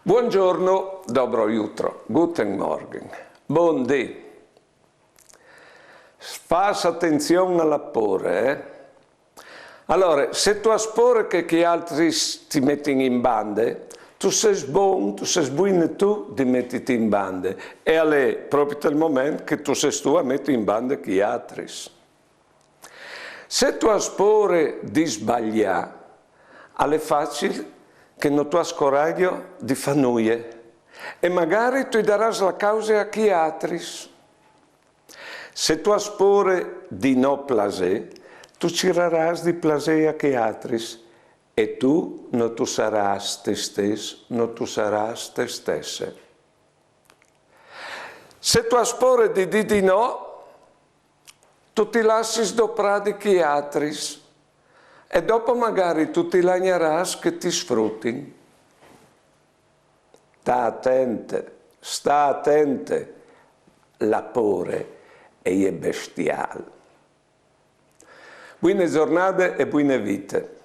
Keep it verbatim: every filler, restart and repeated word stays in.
Buongiorno, dobro jutro, guten Morgen, bundì. Fâs atenzion a la pôre, eh? Alore, se tu âs pôre che chei altris ti metin in bande, tu sês bon, tu sês buine tu di metiti in bande, e al è propit il moment che tu sês tu a meti in bande chei altris. Se tu âs pôre di sbaliâ, al è facil che no tu âs coragjo di fâ nuie, e magari tu i darâs la cause a chei altris. Se tu âs pôre di no plasê, tu cirarâs di plasê a chei altris, e tu no tu sarâs te stes, no tu sarâs te stesse. Se tu âs pôre di dî di no, tu ti lassis doprâ di chei altris, e dopo magari tu ti lagnarâs che ti sfrutin. Sta atente, sta atente, la pôre e je bestiâl. Buine zornade e buine vite.